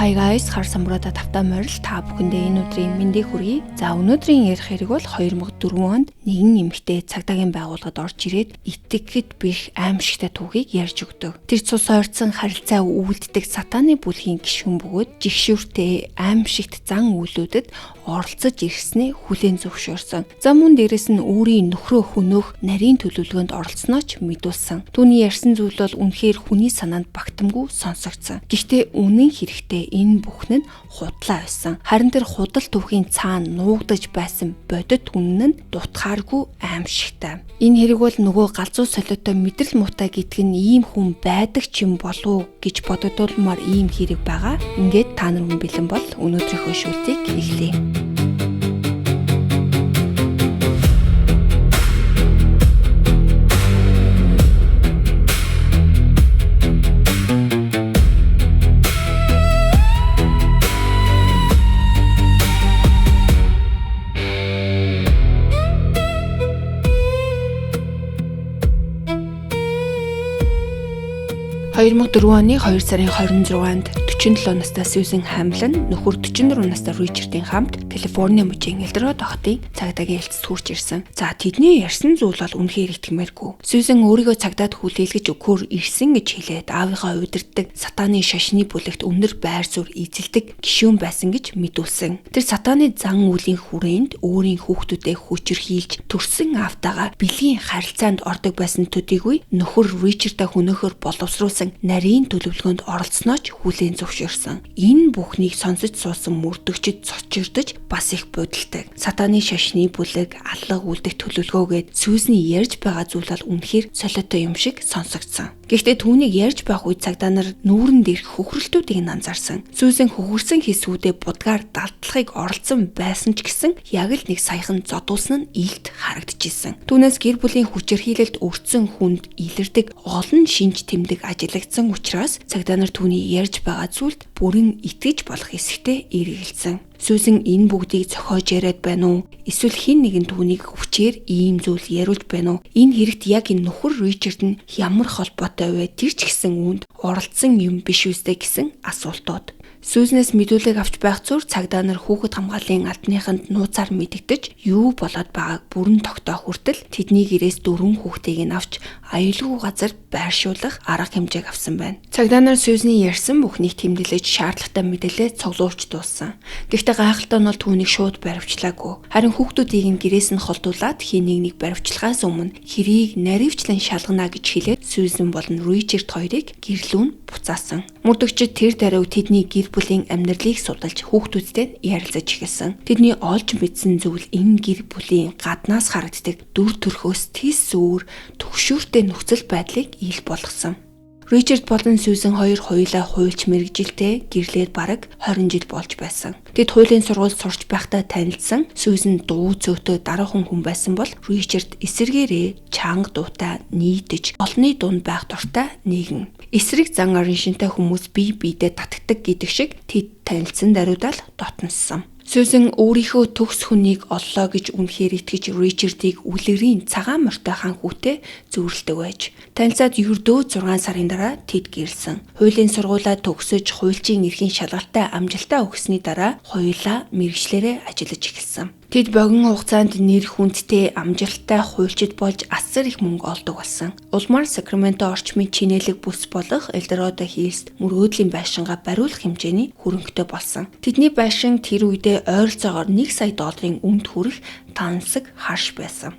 Hi guys, хар самбаруудаа тавтай морил та бүхэндээ энэ өдрийн мэндийг хүргэе. За, өнөөдрийн ярих хэрэг бол 2004 онд нэгэн эмэгтэй цагдаагийн байгууллагад орж ирээд итгэхэд бих аимшигтай түүхийг ярьж өгдөг. Тэр цус ойртсон харилцаа үйлддэг сатаны бүлгийн гишүүн бөгөөд жигшүүртэй аимшигт зан үйлүүдэд оролцож ирсний хүлээн зөвшөөрсөн. За, мөн дээрэс нь өөрийн нөхрөө хөнөөх нарийн төлөвлөгөөнд оролцсноо ч мэдүүлсэн. Түүний ярьсан зүйл бол үнэхээр хүний санаанд багтамгүй сонсогдсон. Гэхдээ үнэн хэрэгтээ энэ бүхэн нь худлаа байсан. Харин тэр худал түүхийн цаана нуугдаж байсан бодит үнэн нь дутхааргүй аимшигтай. Энэ хэрэг бол нөгөө галзуу солиотой мэдрэл муутай гэдэг нь ийм хүн байдаг ч юм болов уу гэж бодогдуулмаар ийм хэрэг байгаа. Ингээд та нар мөн бэлэн бол өнөөдрийнхөө шүлтийг эхлэе. 2004 оны 2 сарын 26-нд 47 настай Сьюзен Хамлин нөхөр 44 настай Ричардын хамт Калифорни мужийн Элдородо хотын цагдаагийн хэлцэд хүрч ирсэн. За, тэдний ярьсан зүйл бол үнэхээр итгэмээргүй. Сьюзен өөрийгөө цагдаад хүлээлгэж өгөхөөр ирсэн гэж хэлээд аавынхаа удирддаг сатаны шашны бүлэгт өндөр байр суурь эзэлдэг гишүүн байсан гэж мэдүүлсэн. Тэр сатаны зан үйлийн хүрээнд өөрийн хүүхдүүдээ хүчирхийлж төрсэн аавтайгаа бэлгийн харилцаанд ордог байсан төдийгүй нөхөр Ричардаа хөнөөхөөр боловсруулсан нарийн төлөвлөгөөнд оролцсноо ч хүлээн зөвшөөрсөн. Энэ бүхнийг сонсож суусан мөрдөгчид цочирдож бас их будилдаг. Сатаны шашны бүлэг, алга үлдэх төлөвлөгөөгээд Сьюзний ярьж байгаа зүйл бол үнэхээр солиотой юм шиг сонсогдсон. Гэхдээ түүнийг ярьж байх үед цагдаа нар нүүрэн дээрх хөхрөлтүүдийг нь анзаарсан. Сьюзен хөхөрсөн хэсгүүдээ будгаар далдлахыг оролцсон байсан ч гэсэн яг л нэг саяхан зодуулсан нь илт харагдчихсэн. Түүнээс гэр бүлийн хүчирхийлэлд өртсөн хүнд илэрдэг олон шинж тэмдэг ажиглагдсан учраас цагдаа нар түүний ярьж байгаа зүйлд бүрэн итгэж болох эсэхтэй эргэлзсэн. Сьюзен энэ бүгдийг зохиож яриад байна уу? Эсвэл хэн нэгэн түүнийг хүчээр ийм зүйл яриулж байна уу? Энэ хэрэгт яг энэ нөхөр Ричард нь ямар холбоотой вэ? Тэр ч гэсэн үүнд оролцсон юм биш үстэй гэсэн асуултууд. Сьюзнээс мэдүүлэг авч байх зүр цагдаа нар хүүхэд хамгааллын албаныханд нууцаар мэдэгдэж юу болоод байгааг бүрэн тогтоох хүртэл тэдний гэрээс 4 хүүхдийг нь авч аюулгүй газар байршуулах арга хэмжээг авсан байна. Цагдаа нар Сьюзний ярьсан бүхнийг тэмдэглэж шаардлагатай мэдээлэл цуглуулж дууссан. Гэхдээ гайхалтай нь бол түүнийг шууд баривчлаагүй. Харин хүүхдүүдийг нь гэрээс нь холдуулаад хин нэг нэг баривчлахаас өмнө хэрийг наривчлан шалгана гэж хэлээд Сьюзен болон Ричард хоёрыг гэрлүүн буцаасан. Мөрдөгчид тэр даруй тэдний гэр бүлийн амьдралыг судалж хүүхдүүдтэй ярилцаж эхэлсэн. Тэдний олж мэдсэн зүйл энэ гэр бүлийн гаднаас харагддаг дүр төрхөөс тис өөр түгшүүртэй нөхцөл байдлыг ил болгосон. Ричард болон Сьюзен хоёр хоёулаа хуульч мэргэжилтэй гэрлээд бараг 20 жил болж байсан. Тэд хуулийн сургуульд сурч байхдаа танилцсан. Сьюзен дуу цөөтэй даруухан хүн байсан бол Ричард эсэргээрээ чанга дуутай нийтэж олонний дунд байх дуртай нэгэн. Эсрэг зан орон шинтэй хүмүүс бие биедээ татагдаг гэдэг шиг тэд танилцсан даруйдаа л дотноссон. Сьюзен өөрийнхөө төгс хүнийг оллоо гэж үнэхээр итгэж Ричардыг үлгэрийн цагаан морьтой хан хүүтэй зөөрлөдөг байж. Танилцаад ердөө 6 сарын дараа тэд гэрэлсэн. Хуулийн сургуулиа төгсөж хуульчийн эрхийн шалгалтаа амжилттай өгсөний дараа хоёулаа мэргэжлээрээ ажиллаж эхэлсэн. Тэд богино хугацаанд нэр хүндтэй амжилттай хуульчид болж асар их мөнгө олдог болсон. Улмаар Сакраменто орчмын чинээлэг бүс болох Элдородо Хиллст мөрөөдлийн байшингаа бариулах хэмжээний хөрөнгөтэй болсон. Тэдний байшин тэр үедээ ойролцоогоор 1 сая долларын үнэт хүрэх тансаг харш байсан.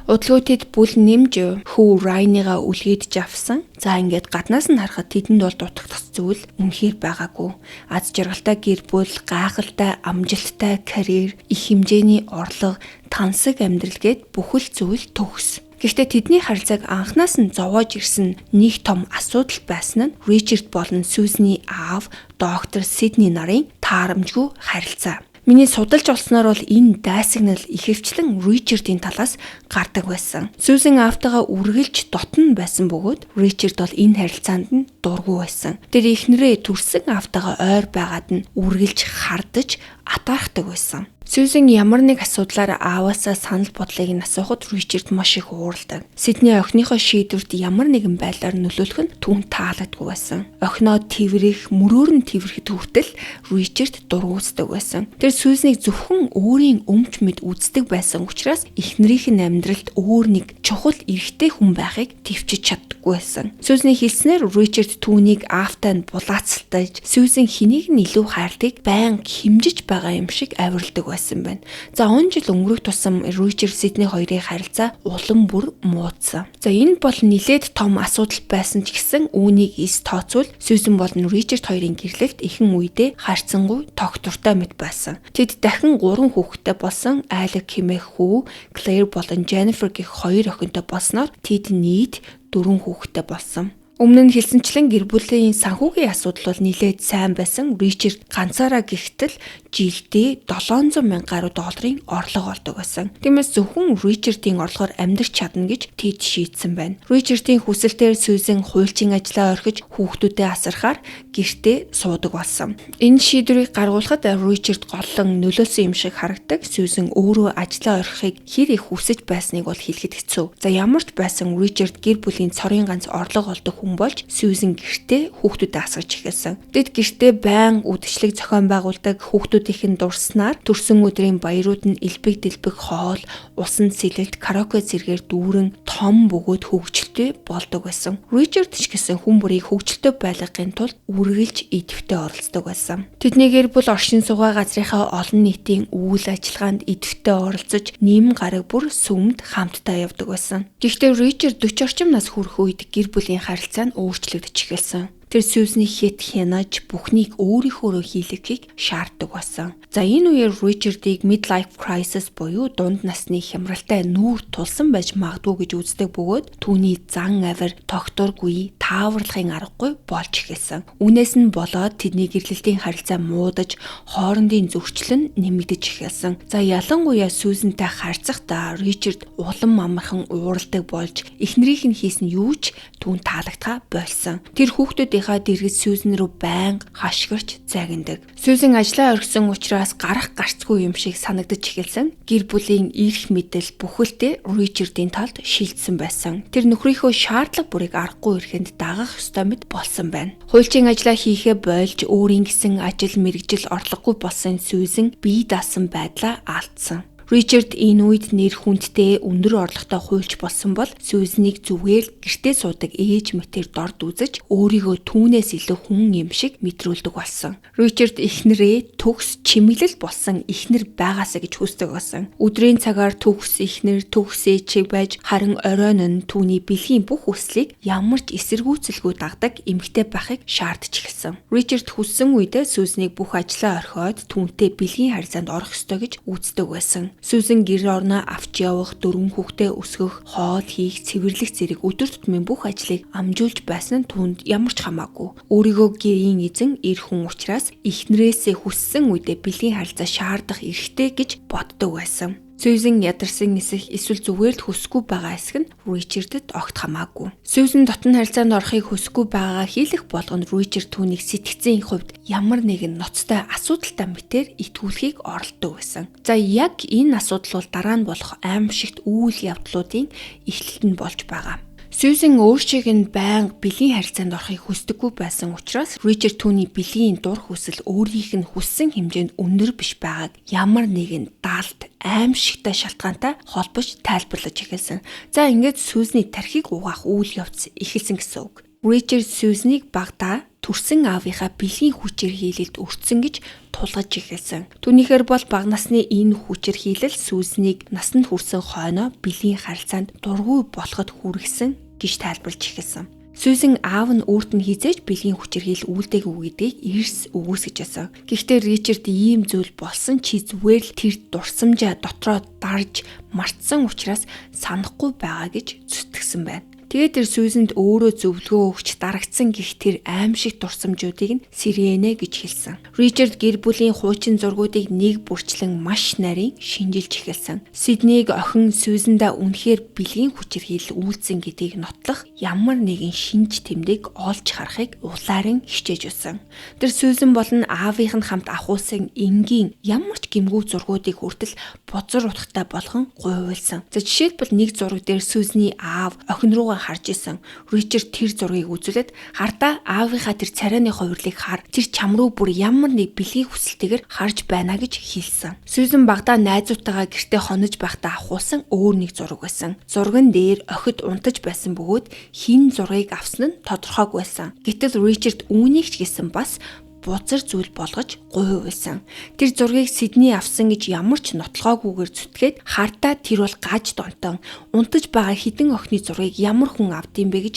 Удалгүй тэд бүл нэмж хүү Райныгаа үлгээдэж авсан. За, ингээд гаднаас нь харахад тэдэнд бол дутагдах зүйл үнэхээр байгаагүй. Аз жаргалтай гэр бүл, гайхалтай амжилттай карьер, их хэмжээний орлого, тансаг амьдрал гээд бүхэл зүйл төгс. Гэхдээ тэдний харилцааг анханаас нь зовоож ирсэн нэг том асуудал байсан нь Ричард болон Сьюзний аав доктор Сидни нарын таарамжгүй харилцаа. Миний судалж олсноор бол энэ дайсагнал ихэвчлэн Ричардын талаас гардаг байсан. Сьюзен аавтайгаа үргэлж дотн байсан бөгөөд Ричард бол энэ харилцаанд нь дургүй байсан. Тэр эхнэрээ төрсэн аавтайгаа ойр байгаад нь үргэлж хардаж атаархдаг байсан. Сьюзен ямар нэг асуудлаар ааваасаа санал бодлыг нь асуухад Ричард маш их уурладаг. Сидни охиныхоо шийдвэрт ямар нэгэн байдлаар нөлөөлөх нь түүнд таалагдгүй байсан. Охиноо тэврэх, мөрөөр нь тэврэхэд хүртэл Ричард дургуутдаг байсан. Тэр Сьюзнийг зөвхөн өөрийн өмч мэд үздэг байсан учраас эхнэрийнх нь амьдралд өөр нэг чухал эрэгтэй хүн байхыг тэвчиж чаддаггүй байсан. Сьюзний хэлснээр Ричард түүнийг аавтай нь булаацалтаж, Сьюзен хэнийг нь илүү хайрладгийг байнга хэмжиж байгаа юм шиг авиралдаг байсан байна. За он жил өнгөрөх тусам Ричард Сидни хоёрын харилцаа улам бүр муудсан. За энэ бол нилээд том асуудал байсан ч гэсэн үүнийг эс тооцвол Сьюзен болон Ричард хоёрын гэрлэлт ихэнх үедээ харьцангуй тогтвортой мэт байсан. Тэд дахин 3 хүүхэдтэй болсон. Алек хэмээх хүү, Клэр болон Jennifer гэх хоёр охинтой болсноор тэд нийт 4 хүүхэдтэй болсон. Өмнө нь хэлсэнчлэн гэр бүлийн санхүүгийн асуудал бол нилээд сайн байсан. Ричард ганцаараа гихтэл жилдээ 700 мянга гаруй долларын орлого олдог байсан. Тиймээс зөвхөн Ричардын орлогоор амьдрч чадна гэж тэд шийдсэн байна. Ричардын хүсэлтээр Сьюзен хуульчин ажлаа орхиж хүүхдүүдэд асархаар гэртээ суудаг болсон. Энэ шийдвэрийг гаргуулахад Ричард голлон нөлөөлсөн юм шиг харагдаг. Сьюзен өөрөө ажлаа орхихыг хэр их хүсэж байсныг бол хэлэхэд хэцүү. За ямар ч байсан Ричард гэр бүлийн цорын ганц орлого олдог хүн болж Сьюзен гэртээ хүүхдүүдэд асгаж эхэлсэн. Тэд гэртээ байнга үдшилэг зохион байгуулдаг, хүүхдүүдийнх нь дурснаар төрсөн өдрийн баярууд нь элбэг дэлбэг хоол, усан сэлэлт, караоке зэргээр дүүрэн том бөгөөд хөгжилтэй болдог байсан. Ричард ч гэсэн хүн бүрийг хөгжилтэй байлгахын тулд үргэлж идэвхтэй оролцдог байсан. Тэдний гэр бүл оршин суугаа газрынхаа олон нийтийн үйл ажиллагаанд идэвхтэй оролцож, нэм гараг бүр сүмд хамтдаа явдаг байсан. Гэхдээ Ричард 40 орчим нас хүрэх үед гэр бүлийн харилцаа нь өөрчлөгдөж эхэлсэн. Тэр Сьюзнийг хэд хянаж бүхнийг өөрийнхөөрөө хийлгэхийг шаарддаг байсан. За энэ үеэр Ричардыг midlife crisis буюу дунд насны хямралтай нүүр тулсан байж магадгүй гэж үздэг бөгөөд түүний зан авир тогтворгүй, тааварлахын аргагүй болж эхэлсэн. Үүнээс нь болоод тэдний гэрлэлтийн харилцаа муудаж, хоорондын зөрчил нь нэмэгдэж эхэлсэн. За ялангуяа Сьюзентэй харьцахдаа Ричард улам амархан ууралдаг болж, эхнэрийнх нь хийсэн юу ч түүнд таалагдахаа болсон. Тэр хүүхдүүдийнхаа дэргэд Сьюзен рүү байнга хашгирч загнадаг. Сьюзен ажлаа орхисон учраас гарах гарцгүй юм шиг санагдаж эхэлсэн. Гэр бүлийн эрх мэдэл бүхэлдээ Ричардын талд шилжсэн байсан. Тэр нөхрийнхөө шаардлага бүрийг аргагүй эрхэнд дагах ёстой мэт болсон байна. Хуульчин ажлаа хийхээ болж өөрийн гэсэн ажил мэргэжил орлогогүй болсон Сьюзен бие даасан байдлаа алдсан. Ричард энэ үед нэр хүндтэй өндөр орлоготой хуульч болсон бол Сьюзнийг зүгээр л гэртээ суудаг ээж мэтэр дорд үзэж өөрийгөө түүнээс илүү хүн юм шиг мэдрүүлдэг болсон. Ричард эхнэрээ төгс чимэглэл болсон эхнэр байгаасаа гэж хүсдэг байсан. Өдрийн цагаар төгс эхнэр, төгс ээж байж харин оройн нь түүний бэлгийн бүх хүслийг ямар ч эсэргүүцэлгүй дагдаг эмэгтэй байхыг шаардж эхэлсэн. Ричард хүссэн үедээ Сьюзнийг бүх ажлаа орхиод түүнтэй бэлгийн харилцаанд орох ёстой гэж үздэг байсан. Сьюзен гэр орноо авч явах, 4 хүүхдээ өсгөх, хоол хийх, цэвэрлэх зэрэг өдөр тутмын бүх ажлыг амжуулж байсан нь түүнд ямар ч хамаагүй. Өөрийгөө гэрийн эзэн эр хүн учраас эхнэрээсээ хүссэн үедээ бэлгийн харилцаа шаардах эрхтэй гэж боддог байсан. Сьюзен ядарсан эсэх эсвэл зүгээр л хүсэхгүй байгаа эсэх нь Ричардэд огт хамаагүй. Сьюзен дотн харилцаанд орохыг хүсэхгүй байгаагаа хийлэх болгонд Ричард түүнийг сэтгцийн хувьд ямар нэгэн ноцтой асуудалтай мэтээр итгүүлэхийг оролддог байсан. За яг энэ асуудал бол дараа нь болох аимшигт үйл явдлуудын эхлэлт нь болж байгаа. Сьюзен өөрчийг нь байнга бэлгийн харилцаанд орохыг хүсдэггүй байсан учраас Ричард түүний бэлгийн дур хүсэл өөрийнх нь хүссэн хэмжээнд өндөр биш байгааг ямар нэгэн даалт аимшигтай шалтгаантай холбож тайлбарлаж эхэлсэн. За ингээд Сьюзний тархийг угаах үйл явц эхэлсэн гэсэн үг. Ричард Сьюзнийг багадаа төрсэн аавынхаа бэлгийн хүчээр хийлэлд өртсөн гэж тулгаж эхэлсэн. Түүнийхээр бол бага насны энэ хүчээр хийлэл Сьюзнийг насанд хүрсэн хойноо бэлгийн харилцаанд дургүй болоход хүргэсэн гэж тайлбарлаж эхэлсэн. Сьюзен аав нь өөрт нь хизээж бэлгийн хүчирхийлэл үйлдээгүй гэдгийг эрс үгүйсгэж байсан. Гэхдээ Ричард ийм зүйл болсон чи зүгээр л тэр дурсамжаа дотроо дарж мартсан учраас санахгүй байгаа гэж зүтгэсэн байна. Тэгээд тэр Сьюзенд өөрөө зөвлөгөө өгч дарагдсан гих тэр аимшиг дурсамжуудыг нь сэргээнэ гэж хэлсэн. Ричард гэр бүлийн хуучин зургуудыг нэг бүрчлэн маш нарийн шинжилж эхэлсэн. Сиднейг охин Сьюзендаа үнэхээр бэлгийн хүчирхийлэл үйлдсэн гэдгийг нотлох ямар нэгэн шинж тэмдэг олж харахыг улаарын хичээж байсан. Тэр Сьюзен болон аавынх нь хамт авахулсан энгийн ямар ч гэмгүй зургуудыг хүртэл бузар утгатай болгон гуйвуулсан. За жишээлбэл нэг зураг дээр Сьюзений аав охин руугаа харж исэн. Ричард тэр зургийг үзүүлээд хардаа аавынхаа тэр царайны хувирлыг хар. Тэр чам руу бүр ямар нэг бэлгийн хүсэлтэйгээр харж байна гэж хэлсэн. Сьюзен багадаа найзуудтайгаа гэртээ хонож байхдаа авахулсан өөр нэг зураг байсан. Зурган дээр охид унтаж байсан бөгөөд хэн зургийг авсан нь тодорхойгүй байсан. Гэтэл Ричард үүнийг ч гэсэн бас бузар зүйл болгож гуйвуулсан. Тэр зургийг Сидней авсан гэж ямар ч нотлохоогүйгээр зүтгээд хардаа тэр бол гаж донтон унтаж байгаа хідэн охины зургийг ямар хүн авд юм бэ гэж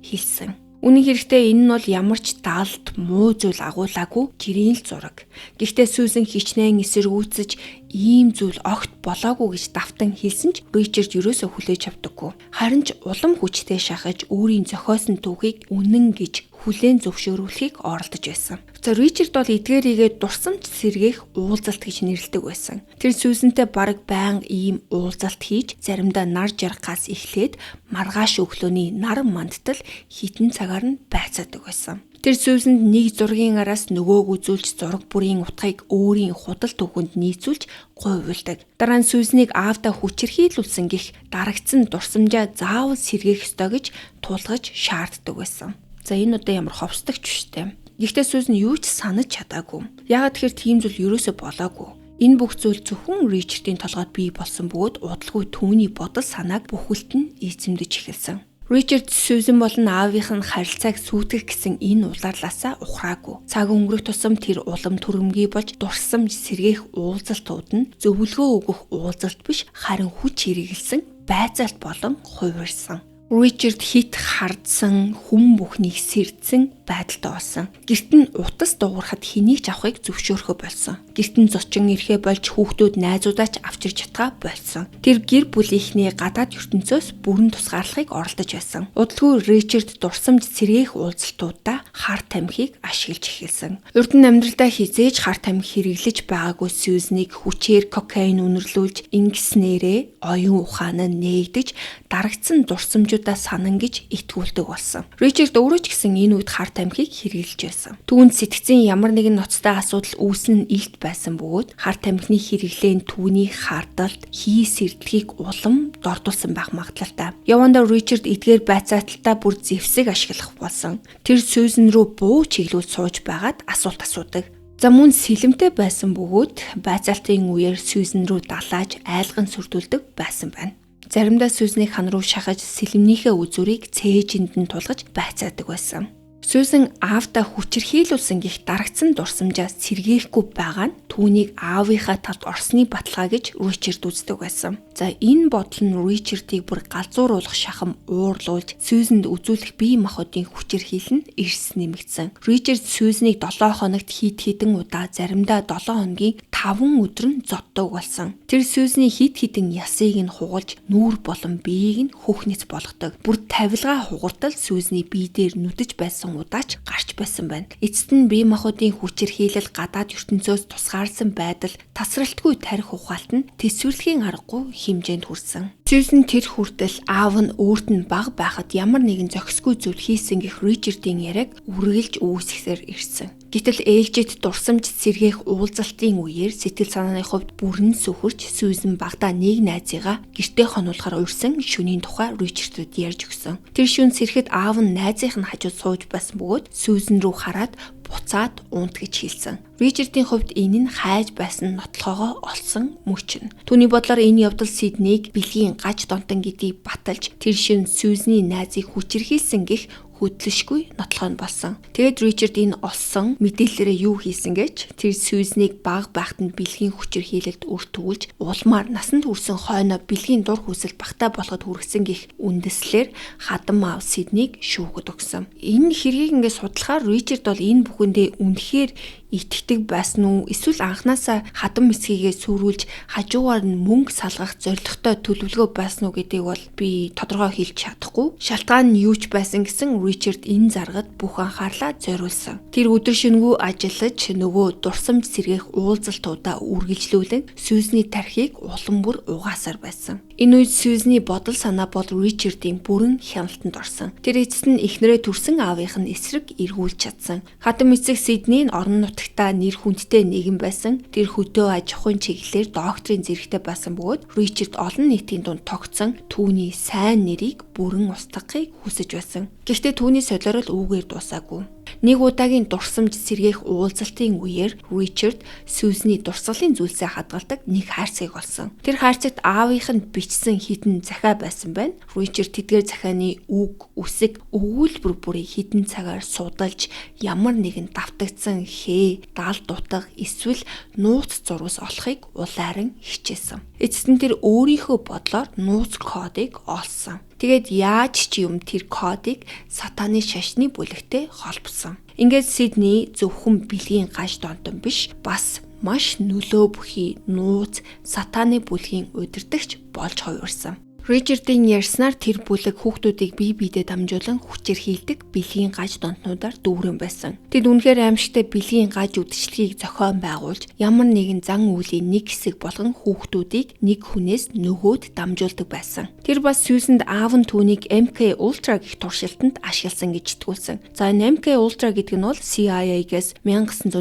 хэлсэн. Үнэн хэрэгтээ энэ нь бол ямар ч далд муу зүйл агуулаагүй жирийн л зураг. Гэхдээ Сьюзен хичнээн эсэргүүцэж ийм зүйл огт болоогүй гэж давтан хэлсэн ч Ричард ерөөсөө хүлээж авдаггүй. Харин ч улам хүчтэй шахаж өөрийн зохиосон түүхийг үнэн гэж хүлээн зөвшөөрүүлэхийг оролдож байсан. За Ричард бол эдгээрийгээ дурсамж сэргээх уулзалт гэж нэрлэдэг байсан. Тэр Сьюзентэй бараг байнга ийм уулзалт хийж заримдаа нар жаргахаас эхлээд маргааш өглөөний нар мандтал хитэн цагаар нь байцаадаг байсан. Тэр Сьюзенд нэг зургийн араас нөгөөг үзүүлж зураг бүрийн утгыг өөрийн худал түүхэнд нийцүүлж гуйвуулдаг. Дараа нь Сьюзенийг аавдаа хүчирхийлүүлсэн гих дарагдсан дурсамжаа заавал сэргээх ёстой гэж тулгаж шаарддаг байсан. За энэ удаа ямар ховсдогч штэ. Гэхдээ Сьюзен юу ч санаж чадаагүй. Яагаад тэгэхээр тийм зүйл ерөөсөө болоогүй. Энэ бүх зүйл зөвхөн Ричардын толгойд бий болсон бөгөөд удалгүй түүний бодол санааг бүхэлд нь эзэмдэж эхэлсэн. Ричард Сьюзен болон аавынх нь харилцааг сүйтгэх гэсэн энэ улаарлаасаа ухраагүй. Цаг өнгөрөх тусам тэр улам төрөмгий болж дурсамж сэргээх уулзалтууд нь зөвлөгөө өгөх уулзалт биш харин хүч хэрэгэлсэн байцаалт болон хувирсан. Ричард хит хардсан хүн бүхнийг сэрдсэн байдалтай болсон. Гэрт нь утас дуугарахад хэнийг ч авахыг зөвшөөрөхөө болсон. Гэрт нь зочин ирэхээ болж хүүхдүүд найзуудаа ч авчирч чадгаа болсон. Тэр гэр бүлийнхний гадаад ертөнцөөс бүрэн тусгаарлахыг оролдож байсан. Удалгүй Ричард дурсамж сэргээх уулзалтуудаа хар тамхиг ашиглаж эхэлсэн. Урд нь амьдралдаа хизээж хар тамхи хэрэглэж байгаагүй Сьюзнийг хүчээр кокаин үнэрлүүлж ингэснээрээ оюун ухаан нь нээгдэж дарагдсан дурсамжуудаа санан гэж итгүүлдэг болсон. Ричард өөрөө ч гэсэн энэ үед хар тамхиг хэрэглэж байсан. Түүнд сэтгцийн ямар нэгэн ноцтой асуудал үүсэн илт байсан бөгөөд хар тамхины хэрэглээ нь түүний хардалд хий сэрдлэгийг улам дордуулсан байх магадлалтай. Явандаа Ричард эдгээр байцаалталтаа бүр зэвсэг ашиглах болсон. Тэр Сьюзен рүү буу чиглүүл сууж байгаад асуулт асуудаг. За мөн сэлэмтэй байсан бөгөөд байцаалтын үеэр Сьюзен рүү далааж айлган сүрдүүлдэг байсан байна. Заримдаа Сьюзнийг хан руу шахаж сэлэмнийхээ үзүүрийг цээжинд нь тулгаж байцаадаг байсан. Сьюзен аавдаа хүчирхийлүүлсэн гих дарагдсан дурсамжаа сэргээхгүй байгаа нь түүнийг аавынхаа талд орсны баталгаа гэж Ричард үздэг байсан. За энэ бодол нь Ричардыг бүр галзууруулах шахам уурлуулж Сьюзенд үзүүлэх бие махбодын хүчирхийлэл нь эрс нэмэгдсэн. Ричард Сьюзенийг 7 хоногт хит хитэн удаа заримдаа 7 хоногийн 5 өдөр нь зоддог болсон. Тэр Сьюзений хит хитэн ясыг нь хугалж нүүр болон биеийг нь хөхнэц болгодог. Бүр тавилгаа хугартал Сьюзений бие дээр нүдэж байсан удаач гарч байсан байна. Эцэст нь бие махбодын хүчирхийлэл гадаад ертөнцөөс тусгаарласан байдал тасралтгүй тарих ухаалт нь тэсвэрлэхийн аргагүй хэмжээнд хүрсэн. Сьюзен тэр хүртэл аав нь өөрт нь бага байхад ямар нэгэн зохисгүй зүйл хийсэн гэх Ричардын яриаг үргэлж үүсгэсээр ирсэн. Гэтэл ээлжид дурсамж сэргээх уулзалтын үеэр сэтгэл санааны хувьд бүрэн сөхөрч Сьюзен багадаа нэг найзыгаа гэртээ хонуулахар урьсан шөнийн тухай Ричардэд ярьж өгсөн. Тэр шөнө сэрэхэд аав нь найзынх нь хажууд сууж байсан бөгөөд Сьюзен рүү хараад буцаад унт гэж хэлсэн. Ричардын хувьд энэ нь хайж байсан нотлохоогоо олсон мөч нь. Түүний бодлоор энэ явдал Сиднейг бэлгийн гаж донтон гэдгийг баталж тэр шөнө Сьюзний найзыг хүчирхийлсэн гэх хөдлөшгүй нотлохоо нь болсон. Тэгээд Ричард энэ олсон мэдээллээрээ юу хийсэн гэж тэр Сьюзнийг баг байхад нь бэлгийн хүчирхийлэлд үр төвлж улмаар насанд хүрсэн хойноо бэлгийн дур хүсэл багтаа болоход хүргэсэн гих үндэслэлээр хадам аав Сиднейг шүүхэд өгсөн. Энэ хэргийг ингээд судлахаар Ричард бол энэ бүхэндээ үнэхээр итгэдэг байсан уу? Эсвэл анханасаа хадам эцгийгээ сүрүүлж хажуугаар нь мөнгө салгах зорилготой төлөвлөгөө байсан уу гэдгийг бол би тодорхой хэлж чадахгүй. Шалтгаан нь юу ч байсан гэсэн Ричард энэ заргад бүх анхаарлаа зориулсан. Тэр өдөр шөнөгүй ажиллаж нөгөө дурсамж сэргээх уулзалтуудаа үргэлжлүүлэн Сьюзний тархийг улам бүр угаасаар байсан. Энэ үед Сьюзний бодол санаа бол Ричардын бүрэн хяналтанд орсон. Тэр эцэст нь эхнэрээ төрсөн аавынх нь эсрэг эргүүлж чадсан. Хадам эцэг Сиднey нь орон нутагтаа нэр хүндтэй нэгэн байсан. Тэр хөдөө аж ахуйн чиглэлээр докторийн зэрэгтэй байсан бөгөөд Ричард олон нийтийн дунд тогтсон түүний сайн нэрийг бүрэн устгахыг хүсэж байсан. Гэхдээ түүний солиорол үүгээр дуусаагүй. Нэг удаагийн дурсамж сэргээх уулзалтын үеэр Ричард Сьюзний дурсгалын зүйлсээ хадгалдаг нэг хайрцгийг олсон. Тэр хайрцагт аавынх нь бичсэн хідэн захиа байсан байна. Ричард тэдгээр захианы үг, үсэг, өгүүлбэр бүрийг хідэн цагаар судалж ямар нэгэн давтагдсан хээ, дал дутаг эсвэл нууц зурвас олохыг улайран хичээсэн. Эцэст нь тэр өөрийнхөө бодлоор нууц кодыг олсон. Тэгээд яаж ч юм тэр кодыг сатаны шашны бүлэгтэй холбосон. Ингээд Сиднey зөвхөн бэлгийн гаж донтон биш, бас маш нөлөө бүхий нууц сатаны бүлгийн удирдагч болж хувирсан. Ричардын ярьснаар тэр бүлэг хүүхдүүдийг бие биедээ дамжуулан хүчээр хийлдэг бэлгийн гаж донтнуудаар дүүрэн байсан. Тэд үнэхээр аимшигтай бэлгийн гаж үдшилтгийг зохион байгуулж ямар нэгэн зан үйлийн нэг хэсэг болгон хүүхдүүдийг нэг хүнээс нөгөөд дамжуулдаг байсан. Тэр бас Сьюзэнд аав нь түүнийг MK Ultra гэх туршилтанд ашигласан гэж итгүүлсэн. За энэ MK Ultra гэдэг нь бол CIA-гээс 1953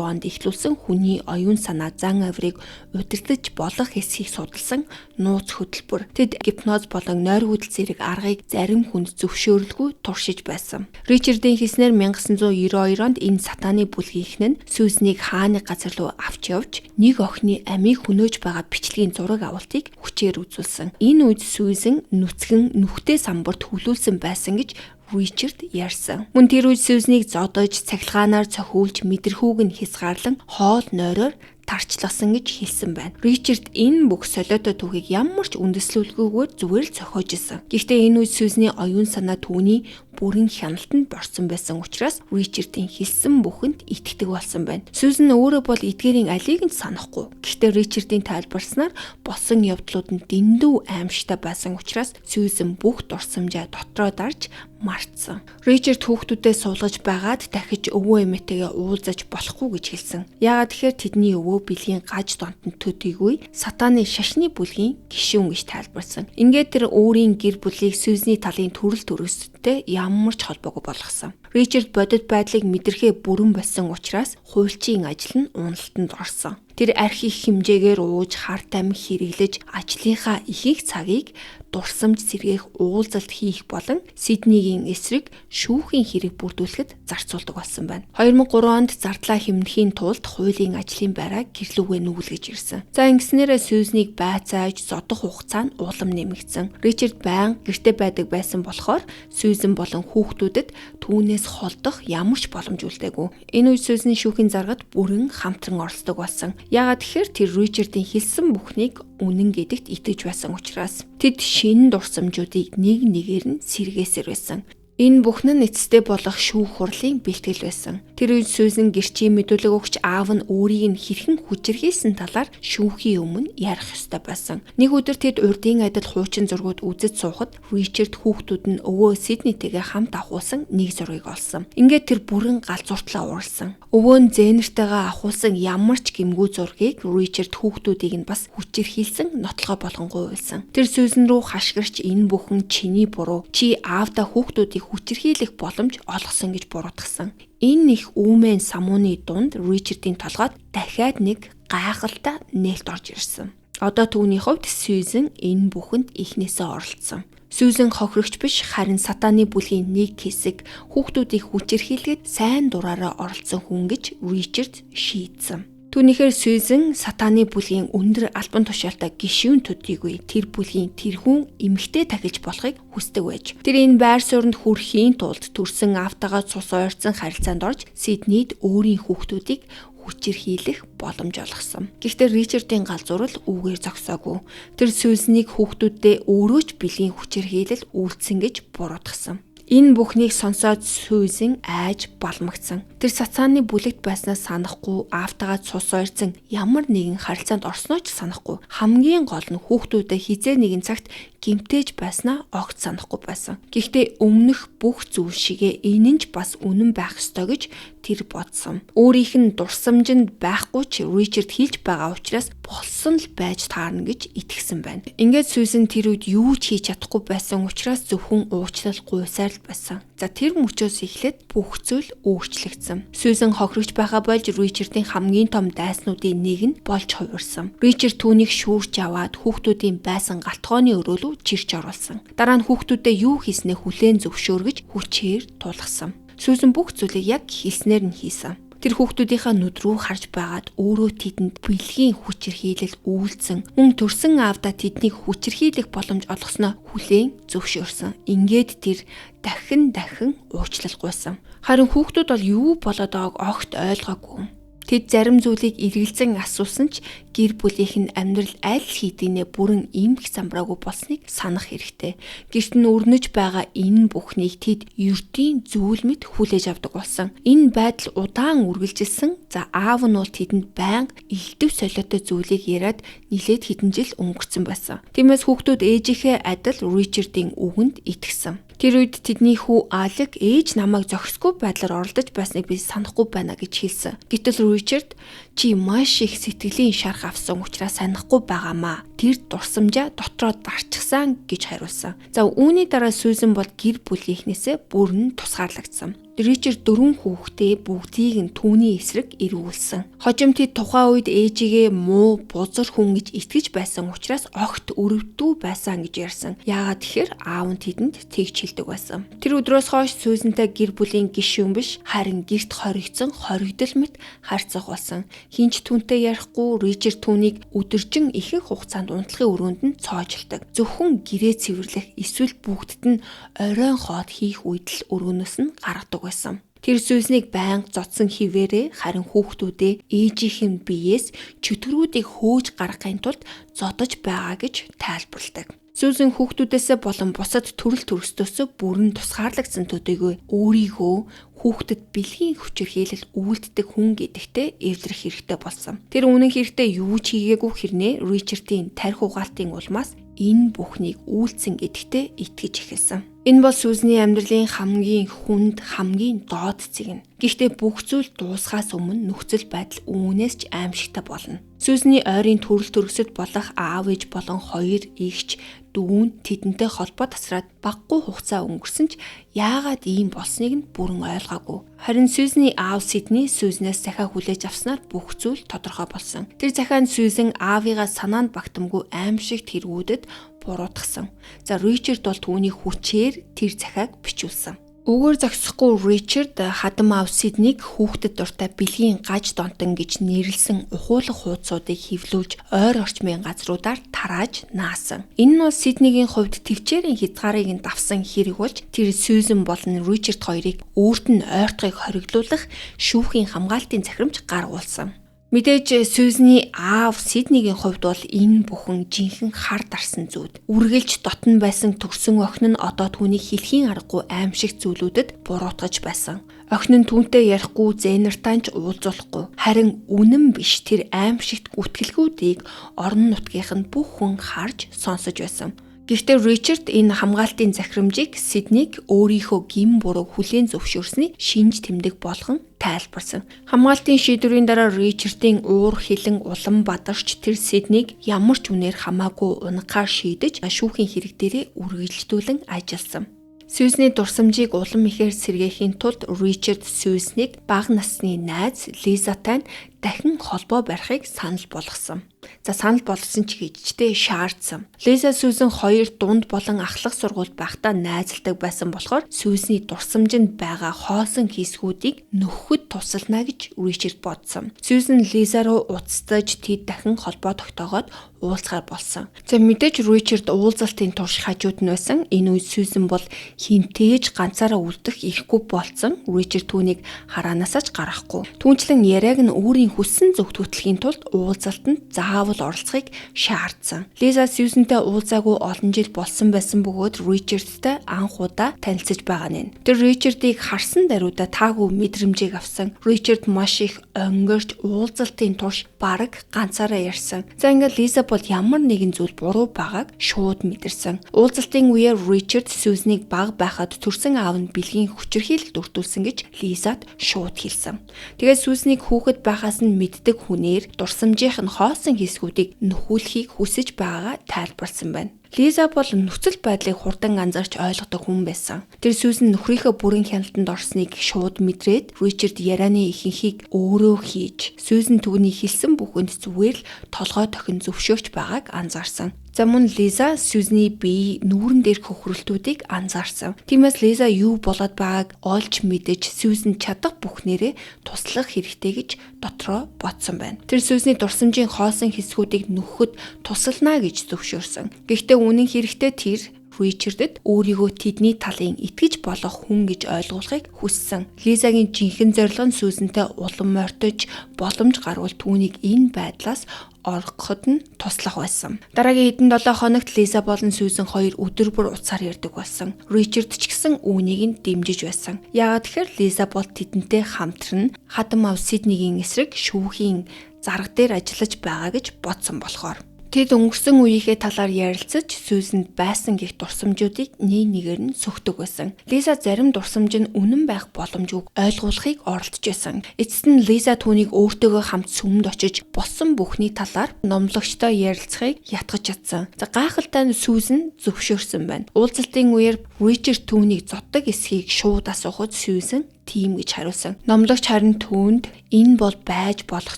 онд эхлүүлсэн хүний оюун санаа зан авирыг удирдах болох хэсгийг судалсан нууц хөтөлбөр. Тэд гипноз болон нойргүйдэл зэрэг аргыг зарим хүнд зөвшөөрлгүй туршиж байсан. Ричардын хэлснээр 1992 онд энэ сатаны бүлгийнх нь Сьюзнийг хааны газар руу авч явж нэг охины амийг хөнөөж байгаа бичлэгийн зураг авалтыг хүчээр үзүүлсэн. Энэ үед Сьюзен нүцгэн нүхтэй самбарт хөлүүлсэн байсан гэж Ричард ярьсан. Мөн тэр үед Сьюзнийг зодож, цахилгаанаар цохиулж, мэдрэхүүг нь хязгаарлан хоол нойроор тарчласан гэж хэлсэн байна. Ричард энэ бүх солиотой түүхийг ямар ч үндэслүүлгүйгээр зүгээр л зохиож исэн. Гэхдээ энэ үед Сьюзний оюун санаа түүний бүрэн хяналтанд борсон байсан учраас Ричардын хэлсэн бүхэнд итгэдэг болсон байна. Сьюзен өөрөө бол эдгээрийн алийг нь санахгүй. Гэхдээ Ричардын тайлбарласнаар болсон явдлууд нь дэндүү аимшигтай байсан учраас Сьюзен бүх дурсамжаа дотроо дарж мартсан. Ричард хүүхдүүдээ суулгаж байгаад дахиж өвөө эмээтэйгээ уулзаж болохгүй гэж хэлсэн. Яагаад тэгэхээр тэдний өвөө бэлгийн гаж донтон төдийгүй сатаны шашны бүлгийн гишүүн гэж тайлбарласан. Ингээд тэр өөрийн гэр бүлийг Сьюзний талын төрөл төрөстэй ямар ч холбоогүй болгосон. Ричард бодит байдлыг мэдрэхээ бүрэн болсон учраас хуульчийн ажил нь уналтанд орсон. Тэр арх их хэмжээгээр ууж хар тамхи хэрэглэж ажлынхаа ихэнх цагийг дурсамж сэргээх уулзалт хийх болон Сиднейгийн эсрэг шүүхийн хэрэг бүрдүүлэхэд зарцуулдаг болсон байна. 2003 онд зардлаа хэмнэхийн тулд хуулийн ажлын байраа гэрлүүгээ нүгэлгэж ирсэн. За ингэснээрээ Сьюзнийг байцааж зодох хугацаа нь улам нэмэгдсэн. Ричард байнга гэрте байдаг байсан болохоор Сьюзен болон хүүхдүүдэд түүнээс холдох ямар ч боломж үлдээгүй. Энэ үед Сьюзен шүүхийн заргад бүрэн хамтран оролцдог болсон. Яагаад тэгэхээр тэр Ричардын хэлсэн бүхнийг үнэн гэдэгт итгэж байсан учраас тэд шинэ дурсамжуудыг нэг нэгээр нь сэргээсээр байсан. Энэ бүхэн нь эцэстээ болох шүүх хурлын бэлтгэл байсан. Тэр үед Сьюзен гэрчийн мэдүүлэг өгч аав нь өөрийг нь хэрхэн хүчирхийлсэн талаар шүүхийн өмнө ярих ёстой байсан. Нэг өдөр тэд урдын адил хуучин зургууд үзэж суухад Ричард хүүхдүүд нь өвөө Сиднейтэйгээ хамт авахулсан нэг зургийг олсон. Ингээд тэр бүрэн галзууртлаа ууралсан. Өвөө нь зээнэртэйгээ авахулсан ямар ч гэмгүй зургийг Ричард хүүхдүүдийг нь бас хүчирхийлсэн нотлогоо болгон гуйлсан. Тэр Сьюзен рүү хашгирч энэ бүхэн чиний буруу. Чи аавдаа хүүхдүүдийг хүчирхийлэх боломж олгосон гэж буруутгасан. Энэ их үүмэн самууны дунд Ричардын толгойд дахиад нэг гайхалтай нээлт орж ирсэн. Одоо түүний хувьд Сьюзен энэ бүхэнд эхнээсээ оролцсон. Сьюзен хохирогч биш харин сатаны бүлгийн нэг хэсэг хүүхдүүдийг хүчирхийлгээд сайн дураараа оролцсон хүн гэж Ричард шийдсэн. Түүнийхээр Сьюзен сатаны бүлгийн өндөр албан тушаалтай гишүүн төдийгүй тэр бүлгийн тэрхүүн эмэгтэй тахилж болохыг хүсдэг байж. Тэр энэ байр сууринд хүрэхийн тулд төрсэн аавтайгаа цус ойрцсон харилцаанд орж Сиднейд өөрийн хүүхдүүдийг хүчирхийлэх боломж олгосон. Гэхдээ Ричардын галзуурал үүгээр зогсоогүй. Тэр Сьюзнийг хүүхдүүддээ өөрөө ч бэлгийн хүчирхийлэл үйлдсэн гэж буруутгасан. Энэ бүхнийг сонсоод Сьюзен айж балмагцсан. Тэр сацааны бүлэгт байснаа санахгүй, аавтайгаа цус ойрцсон ямар нэгэн харилцаанд орсноо ч санахгүй. Хамгийн гол нь хүүхдүүдэд хизээ нэгэн цагт гэмтээж байснаа огт санахгүй байсан. Гэхдээ өмнөх бүх зүйл шигээ энэ нь ч бас үнэн байх ёстой гэж тэр бодсон. Өөрийнх нь дурсамж нь байхгүй ч Ричард хэлж байгаа учраас болсон л байж таарна гэж итгэсэн байна. Ингээд Сьюзен тэр үед юу ч хийж чадахгүй байсан учраас зөвхөн уучлал гуйсаар л байсан. За тэр мөчөөс эхлээд бүх зүйл өөрчлөгдсөн. Сьюзен хохирогч байхаа болж Ричардын хамгийн том дайснуудын нэг нь болж хувирсан. Ричард түүнийг шүүрч аваад хүүхдүүдийн байсан галтгооны өрөөлөв чирч оруулсан. Дараа нь хүүхдүүдэд юу хийснээ хүлээн зөвшөөр гэж хүчээр тулгасан. Сьюзен бүх зүйлийг яг хэлснээр нь хийсэн. Тэр хүүхдүүдийнхээ нүд рүү харж байгаад өөрөө тэдэнд бэлгийн хүчирхийлэл үйлдсэн. Мөн төрсөн аавдаа тэднийг хүчирхийлэх боломж олгосноо хүлээн зөвшөөрсөн. Ингээд тэр дахин дахин уучлал гуйсан. Харин хүүхдүүд бол юу болоод байгааг огт ойлгоогүй. Тэд зарим зүйлийг эргэлзэн асуусан ч гэр бүлийнх нь амьдрал аль хэдийнэ бүрэн эмх самбраагүй болсныг санах хэрэгтэй. Гэрт нь өрнөж байгаа энэ бүхнийг тэд ердийн зүйл мэт хүлээж авдаг болсон. Энэ байдал удаан үргэлжилсэн. За аав нь бол тэдэнд байнга элдв солиотой зүйлийг яриад нилээд хэдэн жил өнгөрцөн байсан. Тиймээс хүүхдүүд ээжийнхээ адил Ричардын үгэнд итгэсэн. Тэр үед тэдний хүү Алек ээж намайг зохисгүй байдлаар оролдож байсныг би санахгүй байна гэж хэлсэн. Гэтэл Ричард чи маш их сэтгэлийн шарх авсан учраас санахгүй байгаамаа. Тэр дурсамжаа дотроо дарчихсан гэж хариулсан. За үүний дараа Сьюзен бол гэр бүлийнхнээсээ бүрэн тусгаарлагдсан. Ричард 4 хүүхдээ бүгдийг нь түүний эсрэг эргүүлсэн. Хожим тэд тухайн үед ээжигээ муу бузар хүн гэж итгэж байсан учраас огт өрөвдүү байсан гэж ярьсан. Яагаад тэгэхээр аав нь тэдэнд тэгж хэлдэг байсан. Тэр өдрөөс хойш Сьюзентэй гэр бүлийн гишүүн биш, харин гэрт хоригдсон хоригдол мэт харьцах болсон. Хинч түүнтэй ярихгүй Ричард түүнийг өдөржин ихэнх хугацаанд унтлахын өрөөнд нь цоожилдог. Зөвхөн гэрээ цэвэрлэх эсвэл бүгдд нь оройн хоол хийх үед л өрөөнөөс нь гаргадаг байсан. Тэр Сьюзнийг байнга зодсон хിവэрээ харин хүүхдүүдээ ээжийнх нь биеэс чөтгөрүүдийг хөөж гаргахын тулд зодож байгаа гэж тайлбарладаг. Сьюзен хүүхдүүдээсээ болон бусад төрөл төрөстөөсөө бүрэн тусгаарлагдсан төдийгүй өөрийгөө хүүхдэд бэлгийн хүчирхийлэл үйлддэг хүн гэдэгтээ эвлэрэх хэрэгтэй болсон. Тэр үнэн хэрэгтээ юу ч хийгээгүй хэрнээ Ричардын тархи угаалтын улмаас энэ бүхнийг үйлдсэн гэдэгтээ итгэж эхэлсэн. Энэ бол Сьюзний амьдралын хамгийн хүнд, хамгийн доод цэг нь. Гэхдээ бүх зүйл дуусахаас өмнө нөхцөл байдал үүнээс ч аимшигтай болно. Сьюзний ойрын төрөл төрөсөд болох аав ээж болон хоёр эгч дүүн тэдэнтэй холбоо тасраад баггүй хугацаа өнгөрсөн ч яагаад ийм болсныг нь бүрэн ойлгоогүй. Харин Сьюзний аав Сидни Сьюзнээс захиа хүлээж авснаар бүх зүйл тодорхой болсон. Тэр захианд Сьюзен аавыгаа санаанд багтамгүй аимшигт хэрэгүүдэд буруутгасан. За Ричард бол түүний хүчээр тэр захиаг бичүүлсэн. Үгээр зогсохгүй Ричард хадам аав Сиднийг хүүхдэд дуртай бэлгийн гаж донтон гэж нэрлсэн ухуулах хуудсуудыг хэвлүүлж ойр орчмын газруудаар тарааж наасан. Энэ нь бол Сиднигийн хувьд төвчээрийн хязгаарыг нь давсан хэрэг болж тэр Сьюзен болон Ричард хоёрыг өөрт нь ойртохыг хориглуулах шүүхийн хамгаалтын захирамж гаргуулсан. Мэдээж Сьюзний аав Сиднигийн хувьд бол энэ бүхэн жинхэнэ хар дарсан зүуд. Үргэлж дотн байсан төрсөн охин нь одоо түүнийг хэлхийн аргагүй аимшиг зүйлүүдэд буруутгаж байсан. Охин нь түүнтэй ярихгүй, зээнэртаа ч уулзуулахгүй. Харин үнэн биш тэр аимшигт гүтгэлгүүдийг орон нутгийнх нь бүх хүн харж сонсож байсан. Гэхдээ Ричард энэ хамгаалтын захирамжийг Сиднийг өөрийнхөө гэм буруу хүлээн зөвшөөрсний шинж тэмдэг болгон тайлбарсан. Хамгаалтын шийдвэрийн дараа Ричардын уур хилэн улам бадарч тэр Сиднийг ямар ч үнээр хамаагүй унахаар шийдэж шүүхийн хэрэг дээрээ үргэлжлүүлэн ажилласан. Сьюзний дурсамжийг улам ихээр сэргээхийн тулд Ричард Сьюзнийг бага насны найз Лизатай дахин холбоо барихыг санал болгосон. За санал болгосон ч гэжтэй шаардсан. Лиза Сьюзен хоёр дунд болон ахлах сургуульд байхдаа найзалдаг байсан болохоор Сьюзний дурсамжинд байгаа хоосон хэсгүүдийг нөхөхөд тусална гэж Ричард бодсон. Сьюзен Лиза руу уцтаж тэд дахин холбоо тогтоогоод уулзахаар болсон. За мэдээж Ричард уулзалтын турш хажууд нь байсан. Энэ үед Сьюзен бол хинтээж ганцаараа үлдэх эрхгүй болцсон. Ричард түүнийг хараанасаа ч гаргахгүй. Түүнчлэн яриаг нь өөрийн Лизагийн хүссэн зөвхт хөтлөхийн тулд уулзалтанд заавал оролцохыг шаардсан. Лиза Сьюзентэй уулзаагүй олон жил болсон байсан бөгөөд Ричардтай анх удаа танилцаж байгаа нь. Тэр Ричардыг харсан даруйда таагүй мэдрэмжийг авсан. Ричард маш их онгирч уулзалтын турш бараг ганцаараа ярьсан. За ингээд Лиза бол ямар нэгэн зүйл буруу байгааг шууд мэдэрсэн. Уулзалтын үеэр Ричард Сьюзнийг бага байхад төрсэн аав нь бэлгийн хүчирхийлэлд өртүүлсэн гэж Лизад шууд хэлсэн. Тэгээд Сьюзнийг хүүхэд байхаас нь мэддэг хүнээр дурсамжийнх нь хоосон хэсгүүдийг нөхүүлэхийг хүсэж байгаагаа тайлбарласан байна. Лиза бол нөхцөл байдлыг хурдан анзаарч ойлгодог хүн байсан. Тэр Сьюзен нөхрийнхөө бүрэн хяналтанд орсныг шууд мэдрээд Ричард ярианы ихэнхийг өөрөө хийж, Сьюзен түүний хэлсэн бүхэнд зүгээр л толгой тохин зөвшөөрч байгааг анзаарсан. За мөн Лиза Сьюзний бие нүүрэн дээрх хөхрөлтүүдийг анзаарсан. Тиймээс Лиза юу болоод байгааг олж мэдэж Сьюзен чадах бүхнээрээ туслах хэрэгтэй гэж дотроо бодсон байна. Тэр Сьюзний дурсамжийн хоосон хэсгүүдийг нөхөхөд тусална гэж зөвшөөрсөн. Гэхдээ үнэн хэрэгтээ тэр Ричардэд өөрийгөө тэдний талын итгэж болох хүн гэж ойлгуулахыг хүссэн. Лизагийн жинхэнэ зорилго нь Сьюзентэй улам мортож боломж гарвал түүнийг энэ байдлаас оргоход нь туслах байсан. Дараагийн хэдэн 7 хоногт Лиза болон Сьюзен хоёр өдөр бүр уцаар ярьдаг болсон. Ричард ч гэсэн үүнийг нь дэмжиж байсан. Яагаад гэхээр Лиза бол тэдэнтэй хамтран хадам ав Сиднигийн эсрэг шүүхийн зарга дээр ажиллаж байгаа гэж бодсон болохоор. Тэд өнгөрсөн үеийнхээ талаар ярилцаж Сьюзенд байсан гих дурсамжуудыг нэг нэгээр нь сөхдөг байсан. Лиза зарим дурсамж нь үнэн байх боломжгүй ойлгуулахыг оролдож байсан. Эцэст нь Лиза түүнийг өөртөөгөө хамт сүмд очиж болсон бүхний талаар номлогчтой ярилцахыг ятгах чадсан. За гайхалтай нь Сьюзен зөвшөөрсөн байна. Уулзалтын үеэр Ричард түүнийг зоддог эсхийг шууд асуухад Сьюзен тийм гэж хариулсан. Номлогч харин түүнд энэ бол байж болох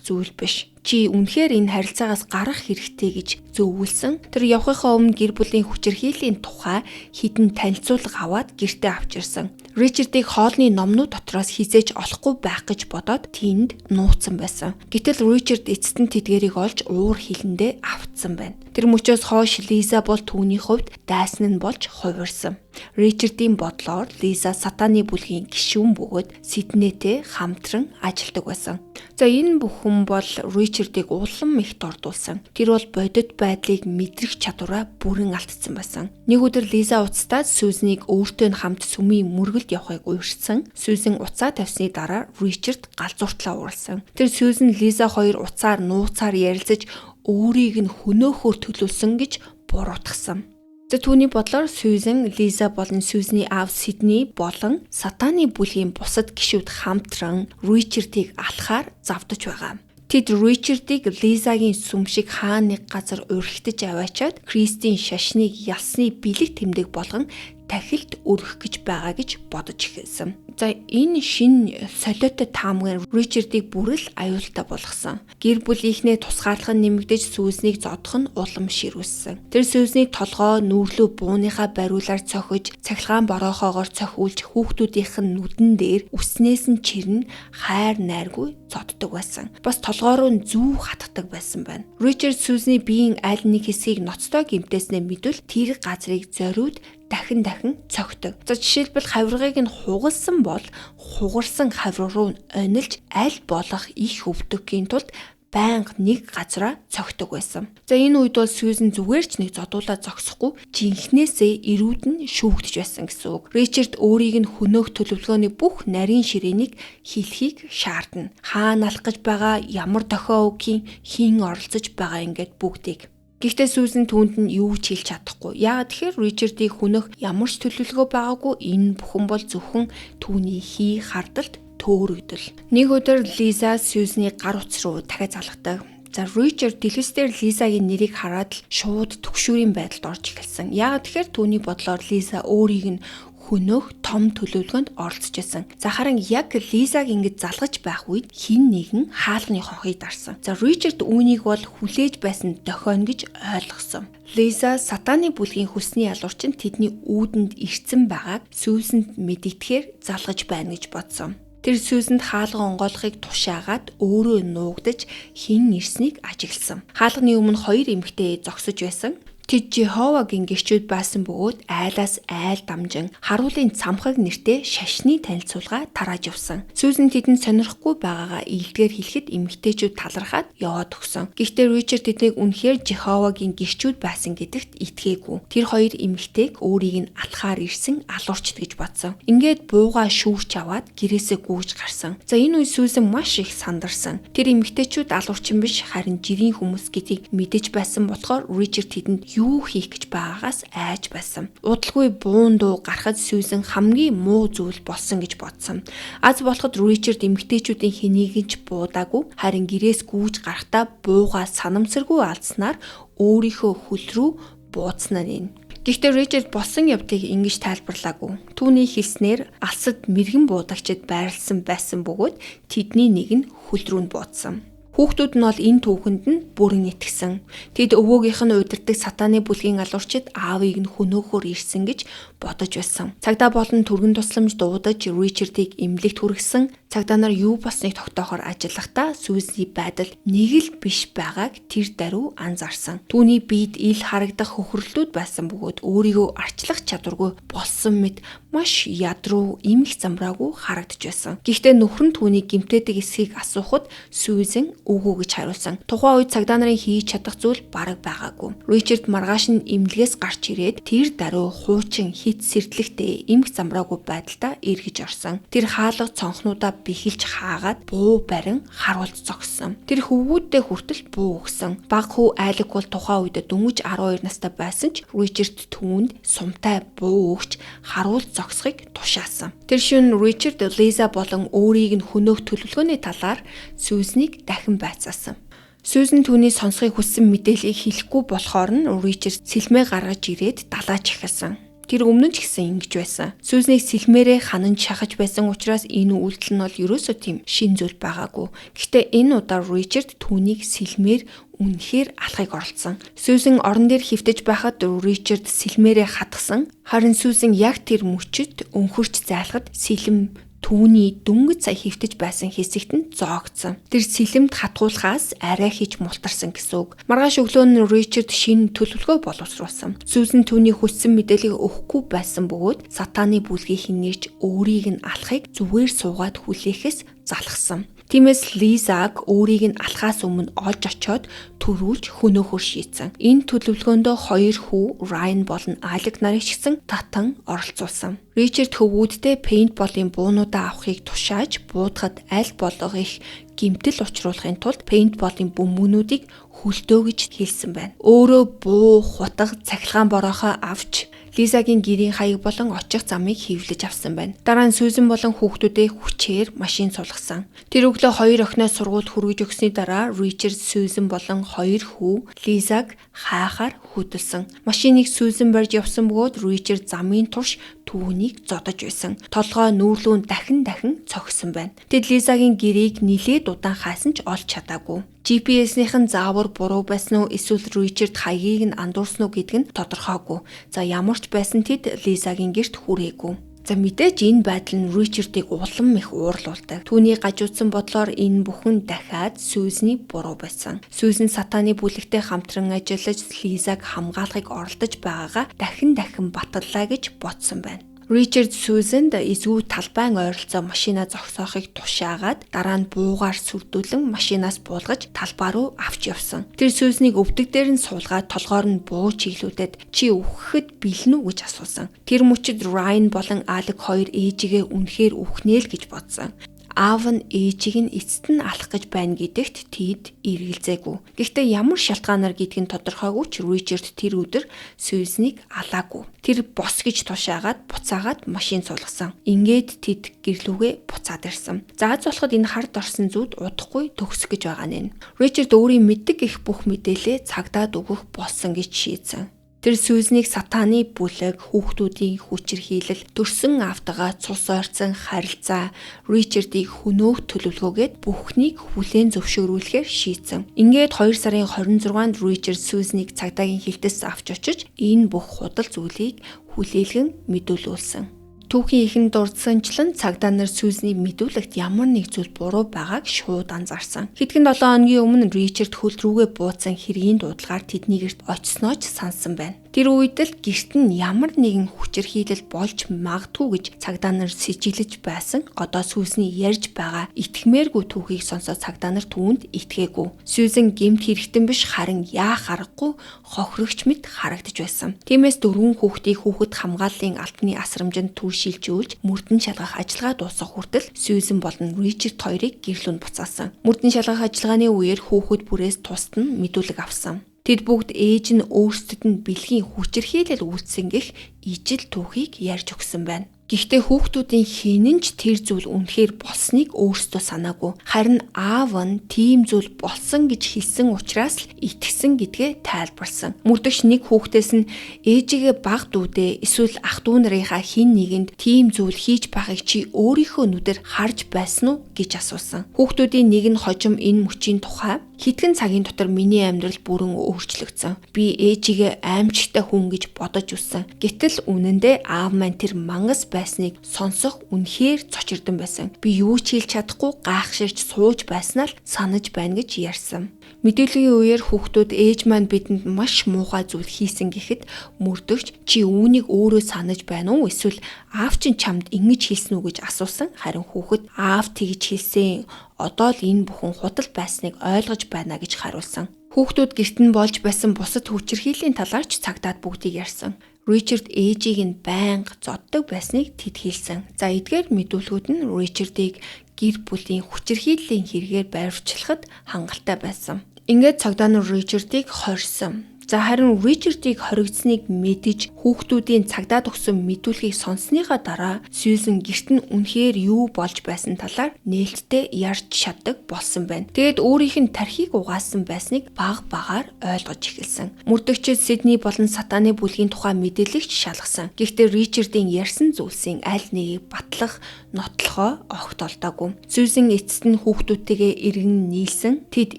зүйл биш. Чи үнэхээр энэ харилцаагаас гарах хэрэгтэй гэж зөвлөсөн. Тэр явахынхаа өмнө гэр бүлийн хүчирхийллийн тухай хідэн танилцуулга аваад гэртээ авчирсан. Ричардыг хоолны номнууд дотроос хизээж олохгүй байх гэж бодоод тэнд нууцсан байсан. Гэтэл Ричард эцэст нь тэдгэрийг олж уур хилэндээ автсан байна. Тэр мөчөөс хойш Лиза бол түүний хувьд дайсан нь болж хувирсан. Ричардын бодлоор Лиза сатаны бүлгийн гишүүн бөгөөд Сиднейтэй хамтран ажилладаг байсан. За энэ бүхэн бол Ричардыг улам их дордуулсан. Тэр бол бодит байдлыг мэдрэх чадвараа бүрэн алдсан байсан. Нэг өдөр Лиза уцтаад Сьюзнийг өөртөө нь хамт сүмийн мөргөлд явахыг ууршсан. Сьюзен уцаа тавьсны дараа Ричард галзууртлаа ууралсан. Тэр Сьюзен Лиза хоёр уцаар нууцаар ярилцаж өөрийг нь хөнөөхөөр төлөвлөсөн гэж буруутгасан. За түүний бодлоор Сьюзен, Лиза болон Сьюзний аав Сидни болон сатаны бүлгийн бусад гишүүд хамтран Ричардыг алхаар завдаж байгаа. Тэд Ричардыг Лизагийн сүм шиг хаа нэг газар урхитаж аваачаад Кристийн шашныг ялсны бэлэг тэмдэг болгон тахилд өргөх гэж байгаа гэж бодож эхэлсэн. За энэ шинэ солиотой таамгаар Ричардыг бүрэл аюултай болгосон. Гэр бүлийнхнээ тусгаарлах нь нэмэгдэж Сьюзнийг зодох нь улам ширүүлсэн. Тэр Сьюзний толгой нүүрлүү бууныхаа бариулаар цохиж, цахилгаан бороохоогоор цохиулж хүүхдүүдийнх нь нүдэн дээр үснээс нь чирэн хайр найргүй зоддог байсан. Бас толгой руу нь зүү хатгадаг байсан байна. Ричард Сьюзний биеийн аль нэг хэсгийг ноцтой гэмтээснээ мэдвэл тэр газрыг зориуд дахин дахин цогтөг. За жишээлбэл хавиргыг нь хугалсан бол хугарсан хавирга руу онилж аль болох их өвдөгхийн тулд байнга нэг газараа цогтөг байсан. За энэ үед бол Сьюзен зүгээр ч нэг зодуулаа зогсохгүй жинхнээсээ эрүүд нь шүүгдэж байсан гэсэн үг. Ричард өөрийг нь хөнөөх төлөвлөгөөний бүх нарийн ширээнийг хэлхийг шаардна. Хаана алах гэж байгаа, ямар дохио өгхийн, хэн оролцож байгаа ингээд бүгдийг. Гэхдээ Сьюзен түүнд нь юу ч хэлж чадахгүй. Яагаад тэгэхээр Ричардыг хөнөх ямар ч төлөвлөгөө байгаагүй. Энэ бүхэн бол зөвхөн түүний хий хардалт төөрөгдөл. Нэг өдөр Лиза Сьюзний гар утас руу дахиад залгадаг. За Ричард дэлгэц дээр Лизагийн нэрийг хараад л шууд түгшүүрийн байдалд орж эхэлсэн. Яагаад тэгэхээр түүний бодлоор Лиза өөрийг нь хөнөөх том төлөвлөгөөнд оролцож байсан. За харин яг Лизаг ингэж залгаж байх үед хэн нэгэн хаалганы хонхыг дарсан. За Ричард үүнийг бол хүлээж байсан дохион гэж ойлгосон. Лиза сатаны бүлгийн хүсний ялуурч нь тэдний үүдэнд ирсэн байгааг Сьюзенд мэдэгдэхээр залгаж байна гэж бодсон. Тэр Сьюзенд хаалга онгойлохыг тушаагаад өөрөө нуугдаж хэн ирснийг ажигласан. Хаалганы өмнө хоёр эмэгтэй зогсож байсан. Тэд Жеховагийн гэрчүүд байсан бөгөөд айлаас айл дамжин харуулын цамхаг нэртэй шашны танилцуулга тарааж явсан. Сьюзен тэдэнд сонирхгүй байгаагаа илдгээр хэлэхэд эмэгтэйчүүд талархаад яваад өгсөн. Гэхдээ Ричард тэднийг үнэхээр Жеховагийн гэрчүүд байсан гэдэгт итгээгүй. Тэр хоёр эмэгтэйг өөрийг нь алхаар ирсэн алуурчд гэж бодсон. Ингээд буугаа шүүрч аваад гэрээсээ гүйж гарсан. За энэ үе Сьюзен маш их сандарсан. Тэр эмэгтэйчүүд алуурчин биш харин жирийн хүмүүс гэдгийг мэдэж байсан болохоор Ричард тэдэнд юу хийх гэж байгаагаас айж байсан. Удалгүй буун дуу гарахад Сьюзен хамгийн муу зүйл болсон гэж бодсон. Аз болоход Ричард эмэгтэйчүүдийн хэнийг нь ч буудаагүй, харин гэрээс гүйж гарахдаа буугаа санамсаргүй алдснаар өөрийнхөө хөл рүү бууцнаар юм. Гэхдээ Ричард болсон явдлыг ингэж тайлбарлаагүй. Түүний хэлснээр алсад мэрэгэн буудагчид байрлсан байсан бөгөөд тэдний нэг нь хөл рүү нь буудсан. Хүүхдүүд нь бол энэ түүхэнд нь бүрэн итгэсэн. Тэд өвөөгийнх нь удирддаг сатаны бүлгийн алуурчид аавыг нь хөнөөхөөр ирсэн гэж бодож байсан. Цагдаа болон түргэн тусламж дуудаж Ричардыг эмнэлэгт хүргэсэн. Цагдаа нар юу болсныг тогтоохоор ажиллахдаа Сьюзний байдал нэг л биш байгааг тэр даруй анзаарсан. Түүний биед ил харагдах хөхрөлтүүд байсан бөгөөд өөрийгөө арчлах чадваргүй болсон мэт маш ядруу, эмх замраагүй харагдаж байсан. Гэхдээ нөхөр нь түүнийг гэмтээдэг эсхийг асуухад Сьюзен үгүй гэж хариулсан. Тухайн үед цагдаа нарын хийж чадах зүйл бараг байгаагүй. Ричард маргааш нь эмнэлгээс гарч ирээд тэр даруй хуучин хит сэрдлэгтэй эмх замраагүй байдалтай эргэж орсон. Тэр хаалга цонхнуудаа бэхэлж хаагаад буу барин харуулд зогссон. Тэр хөвгүүддээ хүртэл буу өгсөн. Баг хүү Алек бол тухайн үед дөнгөж 12 настай байсан ч Ричард түүнд сумтай буу өгч харуулд зогсохыг тушаасан. Тэр шөнө Ричард Лиза болон өөрийг нь хөнөөх төлөвлөгөөний талаар Сьюзнийг дахин байцаасан. Сьюзен түүний сонсохыг хүссэн мэдээллийг хэлэхгүй болохоор нь Ричард сэлмээ гаргаж ирээд далаач эхэлсэн. Тэр өмнө нь ч гэсэн ингэж байсан. Сьюзнийг сэлмээрээ ханан шахаж байсан учраас энэ үйлдэл нь бол ерөөсөө тийм шин зүйл байгаагүй. Гэхдээ энэ удаа Ричард түүнийг сэлмээр үнэхээр алахыг оролдсон. Сьюзен орон дээр хэвтэж байхад Ричард сэлмээрээ хатгсан. Харин Сьюзен яг тэр мөчөд өнхөрч зайлахад сэлэм түүний дөнгөж сая хэвтэж байсан хэсэгт нь зоогдсон. Тэр сэлэмд хатгуулахаас арай хийж мултарсан гэсэн үг. Маргааш өглөө нь Ричард шинэ төлөвлөгөө боловсруулсан. Сьюзен түүний хүссэн мэдээллийг өгөхгүй байсан бөгөөд сатаны бүлгийнхэн нэрч өөрийг нь алахыг зүгээр суугаад хүлээхээс залхсан. Тиймээс Лизаг өөрийг нь алхаас өмнө олж очиод төрүүлж хөнөөхөөр шийдсэн. Энэ төлөвлөгөөндөө хоёр хүү Райан болон Алек нарыг ч гэсэн татан оролцуулсан. Ричард хөвгүүддээ пейнтболын буунуудаа авахыг тушааж буудахад аль болох их гэмтэл учруулахын тулд пейнтболын бөмбөгнүүдийг хөлдөө гэж хэлсэн байна. Өөрөө буу, хутга, цахилгаан бороохон авч Лизагийн гэрийн хаяг болон очих замыг хэвлэж авсан байна. Дараа нь Сьюзен болон хүүхдүүдээ хүчээр машин суулгасан. Тэр өглөө хоёр охиноо сургуульд хүргэж өгсөний дараа Ричард, Сьюзен болон хоёр хүү Лизаг хайхаар хөдөлсөн. Машиныг Сьюзен барьж явсан бөгөөд Ричард замын турш түүнийг зодож байсан. Толгой нүүрлүүн дахин дахин цогсон байна. Тэд Лизагийн гэрийг нилээд удаан хайсан ч олж чадаагүй. GPS-ийнх нь заавар буруу байсан уу эсвэл Ричард хаягийг нь андуурсан уу гэдг нь тодорхойгүй. За ямар ч байсан тэд Лизагийн гэрт хүрээгүй. За мэдээж энэ байдал нь Ричардыг улам их уурлуулдаг. Түүний гажуудсан бодлоор энэ бүхэн дахиад Сьюзний буруу байсан. Сьюзен сатаны бүлэгтэй хамтран ажиллаж Лизаг хамгаалахыг оролдож байгаагаа дахин дахин баталлаа гэж бодсон байна. Ричард Сьюзенд эзгүй талбайн ойролцоо машина зогсоохыг тушаагаад дараа нь буугаар сүрдүүлэн машинаас буулгаж талбай руу авч явсан. Тэр Сьюзнийг өвдөг дээр нь суулгаад толгоор нь буу чиглүүлээд чи үхэхэд бэлэн үү гэж асуусан. Тэр мөчид Райан болон Алек хоёр ээжигээ үнэхээр үхнэ л гэж бодсон. Аав нь ээжийг нь эцэст нь алах гэж байна гэдэгт тэд эргэлзээгүй. Гэхдээ ямар шалтгаанаар гэдг нь тодорхойгүй ч Ричард тэр өдөр Сьюзнийг алаагүй. Тэр бос гэж тушаагаад буцаагаад машин суулгасан. Ингээд тэд гэрлүүгээ буцаад ирсэн. За аз болоход энэ хард орсон зүуд удахгүй төгсөх гэж байгаа нэ. Ричард өөрийн мэддэг их бүх мэдээлээ цагдаад өгөх болсон гэж шийдсэн. Тэр Сьюзнийг сатаны бүлэг, хүүхдүүдийн хүчирхийлэл, төрсөн аавтайгаа цус ойрцсон харилцаа, Ричардыг хөнөөх төлөвлөгөөгээд бүхнийг хүлээн зөвшөөрүүлэхээр шийдсэн. Ингээд 2 сарын 26-нд Ричард Сьюзнийг цагдаагийн хилтэс авч очиж энэ бүх худал зүйлийг хүлээлгэн мэдүүлүүлсэн. Түүхийн ихэнд дурдсанчлан цагдаа нар Сьюзний мэдүүлэгт ямар нэг зүйл буруу байгааг шууд анзаарсан. Хэдхэн 7 хоногийн өмнө Ричард хөл рүүгээ бууцсан хэргийн дуудлагаар тэдний гэрт очсноо ч сансан байна. Тэр үед л гэрт нь ямар нэгэн хүчирхийлэл болж магадгүй гэж цагдаа нар сэжиглэж байсан. Одоо Сьюзний ярьж байгаа итгэмээргүй түүхийг сонсоод цагдаа нар түүнд итгээгүй. Сьюзен гэмт хэрэгтэн биш, харин яах аргагүй хохирогч мэт харагдаж байсан. Тиймээс 4 хүүхдийг хүүхэд хамгааллын албаны асрамжинд түр шилжүүлж мөрдөн шалгах ажиллагаа дуусах хүртэл Сьюзен болон Ричард хоёрыг гэрлүүнд буцаасан. Мөрдөн шалгах ажиллагааны үеэр хүүхэд бүрээс тусад нь мэдүүлэг авсан. Тэд бүгд ээж нь өөрсдөд нь бэлгийн хүчирхийлэл үйлдсэн гэх ижил түүхийг ярьж өгсөн байна. Гэхдээ хүүхдүүдийн хэн нь ч тэр зүйл үнэхээр болсныг өөрсдөө санаагүй. Харин аав нь тийм зүйл болсон гэж хэлсэн учраас л итгэсэн гэдгээ тайлбарлсан. Мөрдөгч нэг хүүхдээс нь ээжигээ баг дүүдээ эсвэл ах дүү нарынхаа хэн нэгэнд тийм зүйл хийж байхыг чи өөрийнхөө нүдээр харж байсан уу гэж асуусан. Хүүхдүүдийн нэг нь хожим энэ мөчийн тухай хэдхэн цагийн дотор миний амьдрал бүрэн өөрчлөгдсөн. Би ээжигээ аимшигтай хүн гэж бодож өссөн. Гэтэл үнэндээ аав маань тэр мангас байсныг сонсох үнэхээр цочирдон байсан. Би юу ч хэлж чадахгүй гайхширч сууж байснаа л санаж байна гэж ярьсан. Мэдээллийн үеэр хүүхдүүд ээж маань бидэнд маш муухай зүйл хийсэн гэхэд мөрдөгч чи үүнийг өөрөө санаж байна уу эсвэл аав чинь чамд ингэж хэлсэн үү гэж асуусан. Харин хүүхэд аав тэгж хэлсэн. Одоо л энэ бүхэн худал байсныг ойлгож байна гэж хариулсан. Хүүхдүүд гэрт нь болж байсан бусад хүчирхийллийн талаар ч цагдаад бүгдийг ярьсан. Ричард ээжийг нь байнга зоддог байсныг тэд хэлсэн. За эдгээр мэдүүлгүүд нь Ричардыг гэр бүлийн хүчирхийллийн хэрэгээр баривчлахад хангалттай байсан. Ингээд цагдаа нар Ричардыг хорьсон. За харин Ричардыг хоригдсныг мэдэж хүүхдүүдийн цагдаад өгсөн мэдүүлгийг сонссныхаа дараа Сьюзен гэрт нь үнэхээр юу болж байсан талаар нээлттэй ярьж чаддаг болсон байна. Тэгээд өөрийнх нь тархийг угаасан байсныг баг багаар ойлгож эхэлсэн. Мөрдөгчид Сиднey болон Сатаны бүлгийн тухай мэдээлэгч шалгасан. Гэхдээ Ричардын ярьсан зүйлсийн аль нэгийг батлах нотлохоо огт олдоогүй. Сьюзен эцэст нь хүүхдүүдтэйгээ эргэн нийлсэн. Тэд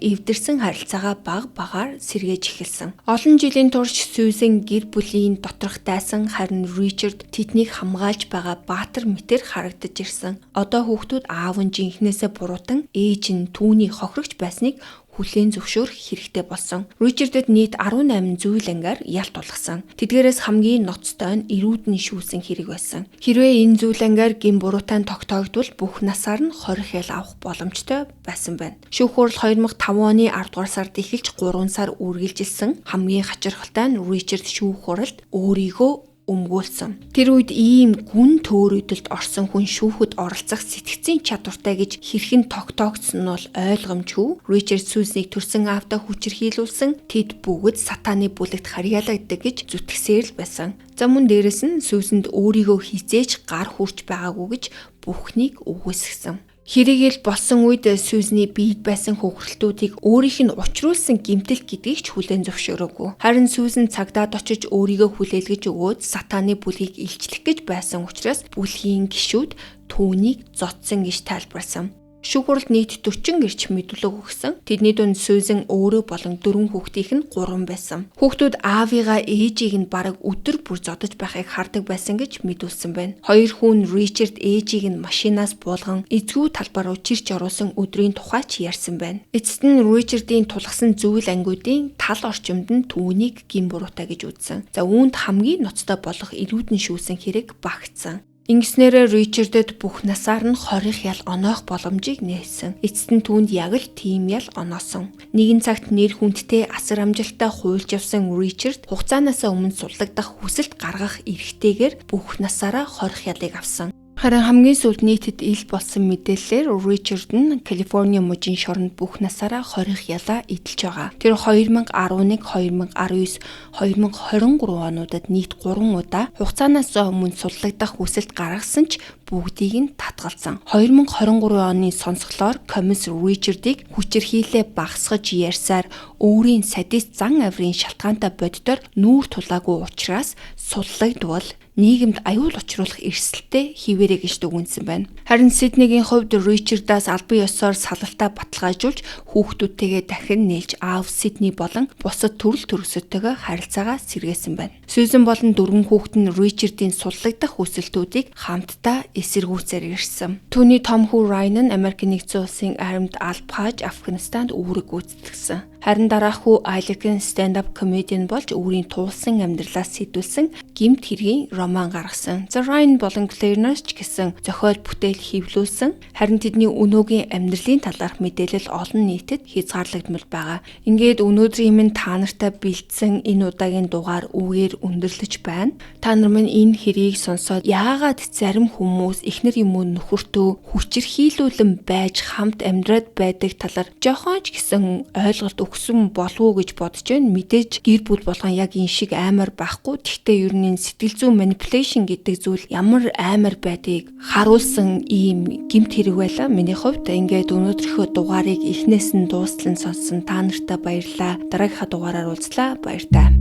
эвдэрсэн харилцаагаа баг багаар сэргээж эхэлсэн. Олон жилийн турш Сьюзен гэр бүлийн доторх дайсан, харин Ричард тэднийг хамгаалж байгаа баатар мэтэр харагдаж ирсэн. Одоо хүүхдүүд аав нь жинхнээсээ буруутан ээж нь түүний хохирогч байсныг хүлээн зөвшөөрөх хэрэгтэй болсон. Ричардэд нийт 18 зүйл ангаар ялт тулгасан. Тэдгээрээс хамгийн ноцтой нь эрүүдний шүүсэн хэрэг байсан. Хэрвээ энэ зүйл ангаар гэм буруутай тогтоогдвол бүх насаар нь 20 хял авах боломжтой байсан байна. Шүүх хурал 2005 оны 10 дугаар сард эхэлж 3 сар үргэлжилсэн. Хамгийн хачирхалтай нь Ричард шүүх хуралд өөрийгөө өмгөөлсөн. Тэр үед ийм гүн төөрөйдөлд орсон хүн шүүхэд оролцох сэтгцийн чадвартай гэж хэрхэн тогтоогдсон нь бол ойлгомжгүй. Ричард Сьюзнийг төрсөн аавдаа хүчирхийлүүлсэн. Тэд бүгд сатаны бүлэгт харьяалагддаг гэж зүтгэсээр л байсан. За мөн дээрэс нь Сьюзэнд өөрийгөө хизээж гар хүрч байгаагүй гэж бүхнийг үгүйсгэсэн. Хэрэг ил болсон үед Сьюзний биед байсан хөхрөлтүүдийг өөрийнх нь учруулсан гэмтэл гэдгийг ч хүлээн зөвшөөрөөгүй. Харин Сьюзен цагдаад очиж өөрийгөө хүлээлгэж өгөөд сатаны бүлгийг илчлэх гэж байсан учраас бүлгийн гишүүд түүнийг зодсон гэж тайлбарласан. Шүүх хуралд нийт 40 гэрч мэдүүлэг өгсөн. Тэдний дунд Сьюзен өөрөө болон 4 хүүхдийнх нь 3 байсан. Хүүхдүүд аавыгаа ээжийг нь бараг өдөр бүр зодож байхыг хардаг байсан гэж мэдүүлсэн байна. Хоёр хүн Ричард ээжийг нь машинаас буулган эзгүй талбай руу чирч оруулсан өдрийн тухай ч ярьсан байна. Эцэст нь Ричардын тулгасан зүйл ангиудын тал орчимд нь түүнийг гин буруутай гэж үзсэн. За үүнд хамгийн ноцтой болох эрүүдэн шүүсэн хэрэг багтсан. Ингэснээрээ Ричардэд бүх насаар нь 20 ял оноох боломжийг нээсэн. Эцэст нь түүнд яг л тийм ял оноосон. Нэгэн цагт нэр хүндтэй асар амжилттай хуульч явсан Ричард хугацаанаасаа өмнө суллагдах хүсэлт гаргах эрхтэйгээр бүх насаараа 20 ялыг авсан. Харин хамгийн сүүлд нийтэд ил болсон мэдээллээр Ричард нь Калифорни мужийн шоронд бүх насаараа 20 ялаа эдэлж байгаа. Тэр 2011, 2019, 2023 онуудад нийт 3 удаа хугацаанаас өмнө суллагдах хүсэлт гаргасан ч бүгдийг нь татгалзсан. 2023 оны сонсголоор комисс Ричардыг хүчирхийлээ багасгаж ярьсаар өөрийн садист зан авирын шалтгаантай боддоор нүүр тулаагүй учраас суллагдвал нийгэмд аюул учруулах эрсдэлтэй хийвэрэ гэж дүгнэсэн байна. Харин Сиднейгийн хувьд Ричардаас албан ёсоор салалтаа баталгаажуулж хүүхдүүдтэйгээ дахин нийлж аав Сидней болон бусад төрөл төрөсөдтэйгээ харилцаагаа сэргээсэн байна. Сьюзен болон 4 хүүхэд нь Ричардын суллагдах хүсэлтүүдийг хамтдаа эсэргүүцээр ирсэн. Түүний том хүү Райан нь Америк нэгдсэн улсын армид алба хааж Афганистанд үүрэг гүйцэтгсэн. Харин дараах хүү Алек нь stand up comedian болж өөрийн туулсан амьдралаас сэтгүүлсэн гэмт хэргийн роман гаргасан. За Ryan болон Claire ч гэсэн зохиол бүтээл хэвлүүлсэн. Харин тэдний өнөөгийн амьдралын талаарх мэдээлэл олон нийтэд хязгаарлагдмал байгаа. Ингээд өнөөдрийн минь та нартай бэлдсэн энэ удаагийн дугаар үүгээр өндөрлөж байна. Та нар минь энэ хэрийг сонсоод яагаад зарим хүмүүс эхнэр юм уу нөхөртөө хүчирхийлүүлэн байж хамт амьдраад байдаг талаар жоохон ч гэсэн ойлголт өгсөн болов уу гэж бодож байна. Мэдээж гэр бүл болгон яг энэ шиг аймаар байхгүй. Гэхдээ ер нь энэ сэтгэл зүйн manipulation гэдэг зүйл ямар аймаар байдгийг харуулсан ийм гэмт хэрэг байлаа. Миний хувьд ингээд өнөөдрийнхөө дугаарыг эхнээс нь дуустал нь сонссон та нартай баярлалаа. Дараагийнхаа дугаараар уулзлаа. Баяртай.